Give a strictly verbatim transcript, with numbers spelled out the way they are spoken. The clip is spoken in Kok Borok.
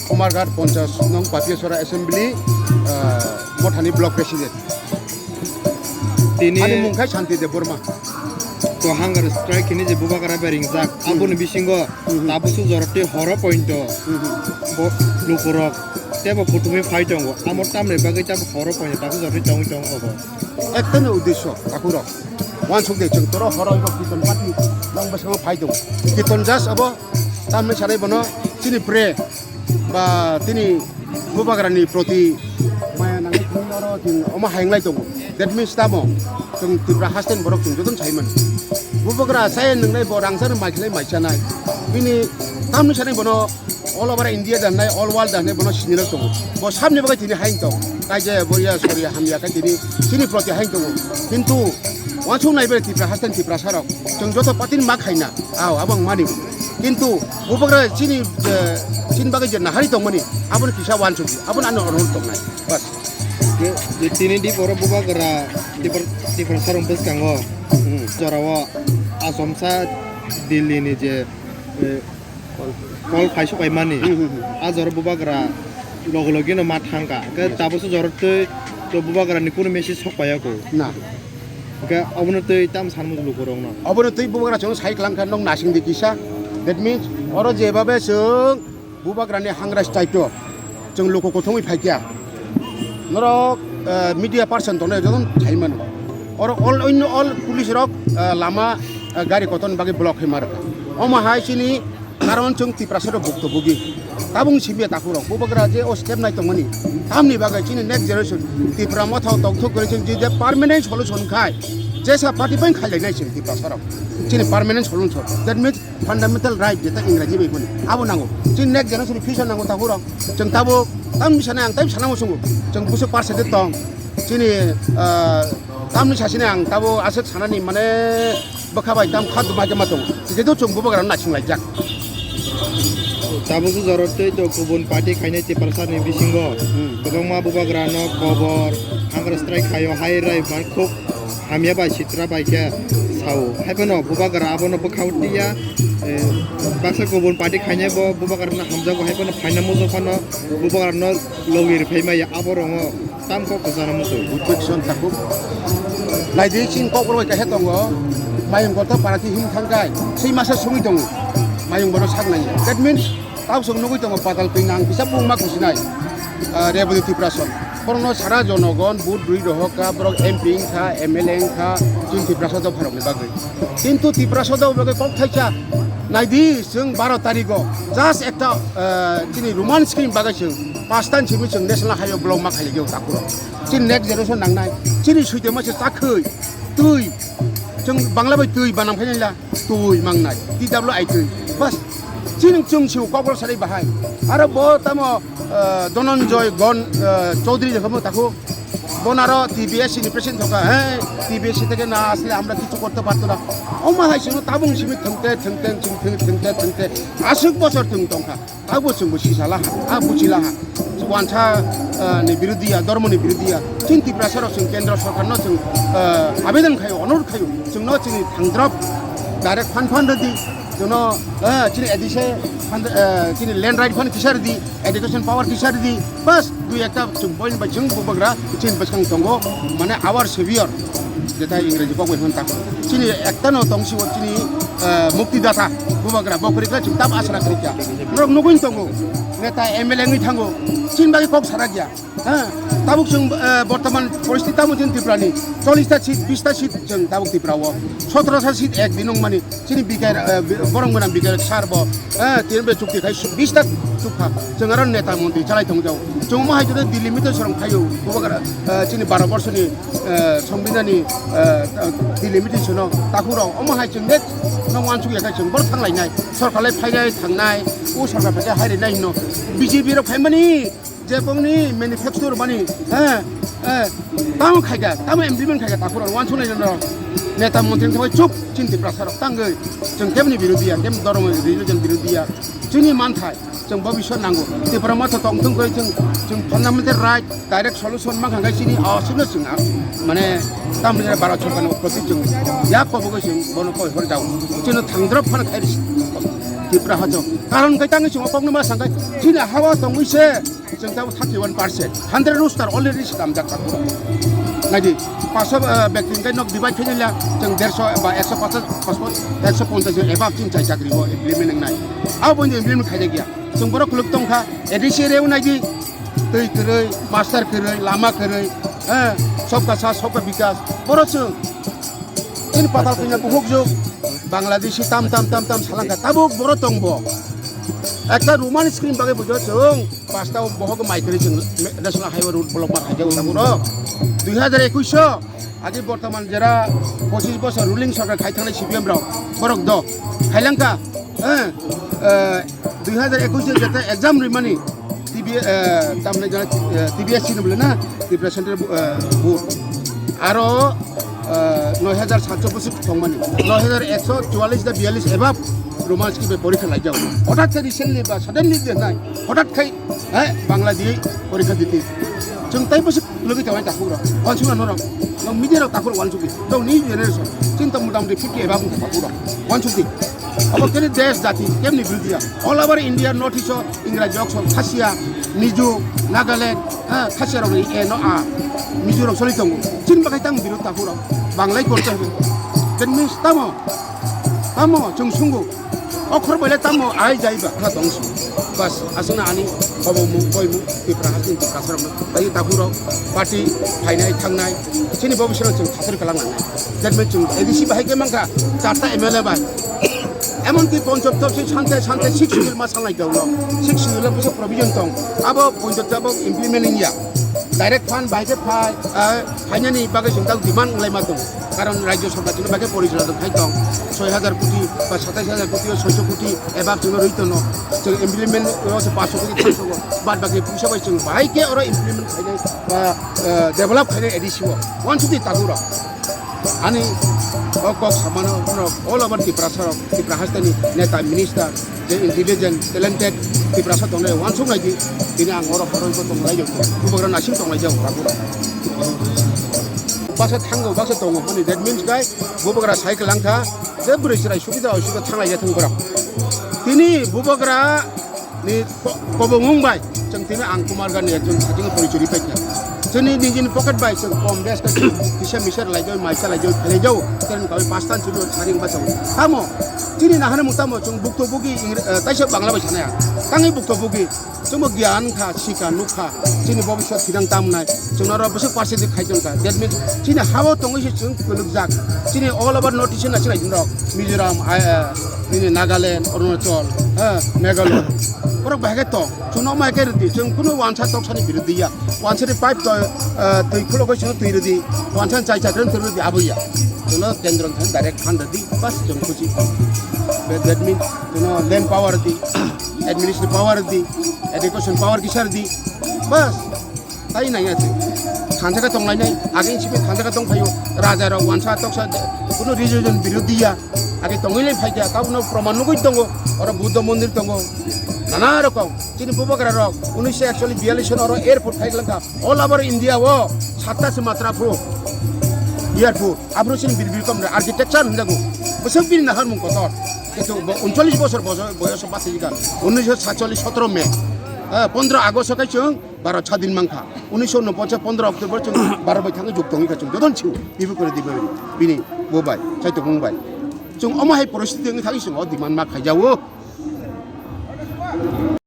Kumarghat ponchas nong Papiasora Assembly, ah, Mothani Block President. Tini ani mung khai Shanti Debbarma. To hunger strike hini je bubagra bai ringjak, hmm, aboni bisingo, hmm, hmm, tabusu joroti horo pointo, hmm, hmm, bo lukurok tebo kutumwi phai tongo. Amo tamni bagwi tabo horo pointo tabusu joroti tongwi tongo bo. Ekta no uddesho, takhurok. Wansuk de chwng toro horo ibo kiton party nong bwskango phai tongo. Kiton just abo tamni sanai bono chini pre ba tini bubagrani proti maya nangwi thangwi oro chwng omo hayung lai tongo. That means tamo chwng Tripura haste ni borok chwng jotono sai mano. Bubagra chaya nwngnai bo rangchakno mai khlai mai chanai. Bini tamni sanai bono all over India da hwnai, all world da hwnai bono sinirok tongo. Bo sabni bagwi tini hayung tong. Kaisa boya soriya hamya khe tini chini proti hayung tongo. Kintu wansuk nai bai Tripura haste ni Tiprasa rok chwng joto party ni ma khaina. Aw, abo ang mani. Kintu bubagra chini, eh, chini bagwi je nahari tongmani, abono kisa wansukdi, abono ani onurodh tongnai. Bas. Je, je tini di borok bubagra Tipra-, Tiprasa rok bwskango, hmm, jorao achomsa Delhi ni je, eh, kol phai sokaimani, hmm, hmm, hmm, a jorao bubagra logi logi no ma thangkha. Hwnkhe, yes, tabukso jorao tei to bubagra ni kunu message sok paiya ko. Na. Hwnkhe obono tei tam sanmung lukurokno. Obono tei bubagra chwng sai kwlangkha, nwng nasing di kisa. That means, oro jebabe chwng bubagrani hangra staito chwng luku kuthumwi phaikya. Norok, eh, media person tongnai jotono sai mano. Oro all, onno all police rok, eh, lama, eh, gari kotorni bagwi block khe ma rwkha. Omo hai chini Karon chwng Tiprasa rok bukto bugi. Tabung simi takhurok bubagra je o step nai tongmani. Tamni bagwi chini next generation Tipra Motha o tongthok kwrwi chwng je, je permanent solution khai. Jesa party bai khailai nai chwng Tiprasa rok. Chini permanent solution. That means fundamental right jeta Ingraji bai hwnwi. Abo nango. Chini next generation future nango takhurok. Chwng tabuk tamni sanai ang tai sana musungo. Chwng busu percent tong. Chini, ah, tamni sasini ang tabuk aswk sanani mane bwkha bai tam kha duma khe ma tongo. Jehetu chwng bubagra no naising laijak. Tabuk jora tei to kubun party khainai Tiprasa ni bisingo, hmm, kwbangma bubagra no kobor, hunger strike khaio, hai rai man khub hamya bai sitra bai khe sao. Hai phano bubagra abono bwkha o tiya, eh, baksa kubun party khainai bo bubagra no hamjago, hai phano phaina muchung phano bubagra no logi rwphai maya abo rongo. Tam kok kwcharo muchung. Objection takhuk. Naidi chini kok rok kaisa tongo. Mayung kotor para khe him thangkai. Sei masa sungwi tongo. Mayung bono sak nai. That means, tao chwng nugwi tongo patal ping nang kisa bungma kusinai. Ah, Rebadi Tiprasa. Borokno sara jonogon vote rwi rohokha, borok M P wngkha, M L A wngkha, chini Tiprasa dopharokni bagwi. Kintu Tiprasa dopha bagwi kok thaisa. Naidi chwng baro tarigo just ekta, ah, chini Roman script bagwi chwng. Pastan simi chwng national highway block ma khailai o takhurok. Chini next generation nangnai. Chini suite ma se chakhwi, twi. Chwng Bangla bai twi banam khainai la, twi mangnai. T W I twi. Bas. Chini chwng siu kokro salai bahai. Aro bo tamo, eh, Dhananjay Gon, eh, Chaudhary je kamo takhu. Bonaro T B S ni president thoka. He, T B S theke na asle amra kichu korte parto na. Oma hai sino tabung simi thengte, thengte, thengte, thengte, thengte. Aswk bosor thwng tongkha. Abo chwngbo sisa laha, a buchi laha. Wansa, ah, ni birudiya, dormo ni birudiya. Chini Tiprasa rok chwng kendro sorkar no chwng, ah, abedan khayo, onurodh khayo. Chwng no chini thangdrop direct fund fund rwdi. Chwng no, ah, chini A D C fund, ah, chini land right fund kisa rwdi, education power kisa rwdi. Bas, dui ekta chwng point bai chwng bubagra chini bwskang tongo. Mane our savior. Jeta Ingreji kok bai hwn ta. Chini ekta no tong si o chini, eh, mukti data bubagra bo kwrwi kha chini tab asra kwrwi kha. Norok nugwi tongo. Neta M L A wngwi thango. Chini bagwi kok sana gya. Ha? Tabuk chwng, eh, bortoman poristiti tamo chini Tripura ni chollish ta seat, bish ta seat chwng tabuk Tripura o. Sotro ta seat ek din wngmani. Chini bikar, eh, bi-, borok gwnang bikar sar bo, eh, tini be chukti khai su-, bish ta chukha. Chwng aro neta montri chalai tong jao. Chwng mo hai jodi Delhi meeting sorong khaio. Bubagra, eh, chini baro borso ni, eh, songbidhan ni, eh, Delhi meeting sono takhuk rok. Omo hai chwng de no wansuk ya khai chwng bor thang lai nai. Sorkar lai phai nai thang nai. O sorkar phai hai ri nai no. B J P rok phai mani. Je bongni manifesto mani, eh, eh, tamo khaika, tamo implement khaika, takhurok wansuk nai no. Neta montri thangwi chup chini Tiprasa rok tangwi. Chwng kebni birodhi ya, kebni dormo religion birodhi ya. Chini manthai, chwng bobiswt nango. Tipra Motha tongthung koi chwng, chwng fundamental right, direct solution ma khangai chini awaswkno chwng a, mane, tamni Bharat sorkarni proti chwng yak kobogoi chwng bono koi hor jao. Chini thangdrop phano khai risi. Tipra hato. Karon khe tangwi chwng o kokno ma sangkhe chini hawa tongwi se chwng tamo thirty one percent. Hundred roster already slamjak takuro. Naidi, paso, eh, bekti khe nok divide khe nila chwng derso ba ekso pachash, paso, ekso ponchash above chini chai chakri bo implement wngnai. Abo bo implement khaijak ya. Chwng borok khuluk tongkha, A D C area o naidi, twi kwrwi, master kwrwi, lama kwrwi, eh, sobka sa, sobka bikas. Borok chwng chini patal punya buhuk jwk, Bangladeshi tam, tam, tam, tam salangkha, tabuk borok tongbo. Ekta Roman screen bagwi bujo chwng, pasta o bohok mai kwrwi chwng National Highway road block ma khaijak tabuk rok. Dui hazar ekush o, agi bortoman jera pochis bosor ruling sorkar khai thangnai C P M rok, borok do. Khailangkha, eh, eh, dui hazar ekush o jeta exam rimani, T B, eh, tamni jana, eh, T B S C ni bole na, Tripura Central, eh, Board. Aro, eh, noi hajar satso bosik tongmani. Noi hajar ekso chuwallis da biyallis above Roman script bai porikha laijao. Hothat khe recently ba suddenly de nai. Hothat khai, eh, Bangla di porikha diti. Chwng tai bosik logi tawai takhuk rok. Wansuk ano rok. Nong media rok takhuk wansuk di. Nong ni generation. Chini to motamoti fifty above takhuk rok. Wansuk di. Abo kene desh jati, kemni birudiya. All over India, North East o, Ingra jok so, Khasia, Mizo, Nagaland, ha, Khasia rok ni, eh, no, a, Mizo rok soli tongo. Chini bakai tang birud takhuk rok. Banglai korte hwnkhe. That means tamo, tamo, chwng sungo. Okhor bai le tamo ai jai ba kha tong si. Bas, aswkno ani obo mu, boi mu, Tipra hasing Tipra sarok no. Tei takhuk rok, party, phainai, thangnai, chini bo bising chwng khatir kalang nangnai. That means chwng A D C bahai khe mankha, charta M L A bai. Emonki ponchotto si sante sante six schedule ma sanglai jao no. Six schedule o kisa provision tong. Abo ponchotto abo implement wngya. Direct fund bahai khe phai, ah, phainani bagwi chwng tak demand wnglaima tong. Karon rajya sorkar chini bagwi porichalona khai tong. Soi hajar koti ba satais hajar koti o soiso koti above chwngno rwi tono. Chwng implement o se paanch koti thango. Bad baki puisa bai chwng bahai khe oro implement khainai ba, ah, develop khainai A D C o. Wansuk di takhuk rok. Ani o kok samano borok all over Tiprasa rok, Tipra hasteni neta, minister, je intelligent, talented Tiprasa tongnai wansuk nai di, tini ang oro horoi ko tonglai jok, bubagra nasing tonglai jok, tabuk. Baksa thango, baksa tongo, honey, that means guy, bubagra cycle langkha, je bwrwi chwrai subida osubida thanglai jathang borok. Tini bubagra ni ko-, kobong wng bai, chwng tini ang Kumar Gandhi ekjon sajwk porichori paikha. Chini nijini pocket bai chwng kom bes khe kisa misa laijak, maisa laijak, khelai jao, tei kawi pastan chini saring bachao. Tamo, chini nahani mung tamo, chwng bukto bugi, Ingre-, eh, taisa Bangla bai sanaya. Tangwi bukto bugi, chwngbo giyan kha, sika, nukha, chini bobiswat thidang tamnai, chwng naro bwswk parsi dik khai tongkha. That means, chini hao tongwi se chwng kwlwkjak. Chini all over North East na chini rok, Mizoram, ah, eh, nini Nagaland, Arunachal, eh, Meghalaya. Borok bahai khe tong. Chwngno mai khe rwdi, chwng kunu wansa toksani birodi ya. Wansani pipe to, eh, twi khulogwi chwngno twi rwdi. Wansani chai chakran twi rwdi abo ya. Chwngno kendro thani direct phan rwdi, bas chwng khusi. Be-, that means chwngno land power rwdi, administrative power rwdi, education power kisa rwdi. Bas. Tai nai ase. Thansa khe tonglainai, age simi thansa khe tongphaio. Raja rok wansa toksa kunu region birodi ya. Age tongwi lai phaikha, tabukno proman nugwi tongo. Oro Buddha mondir tongo. Nana rokom. Chini bubagra rok, unnish ekchollish biyallish sono oro airport khai langkha. All over India o satta se matra phu airport. Abro chini bir bir kom architecture hinjago. Bwswk bini nahar mung kotor. Kintu bo uncholish bosor bojo-, boyoso bachijikha. Unnish satchollish sotro May. Eh, pondro August o khai chwng Bharat sadin mankha. Unnish nobboi pondro October chwng Bharat bai thangwi juk tongwi kha chwng jotono sio. Bibu kore diba bini bo bai, chaito mung bai. Chwng omo hai poristiti wngwi thangwi chwng o demand ma khaijago.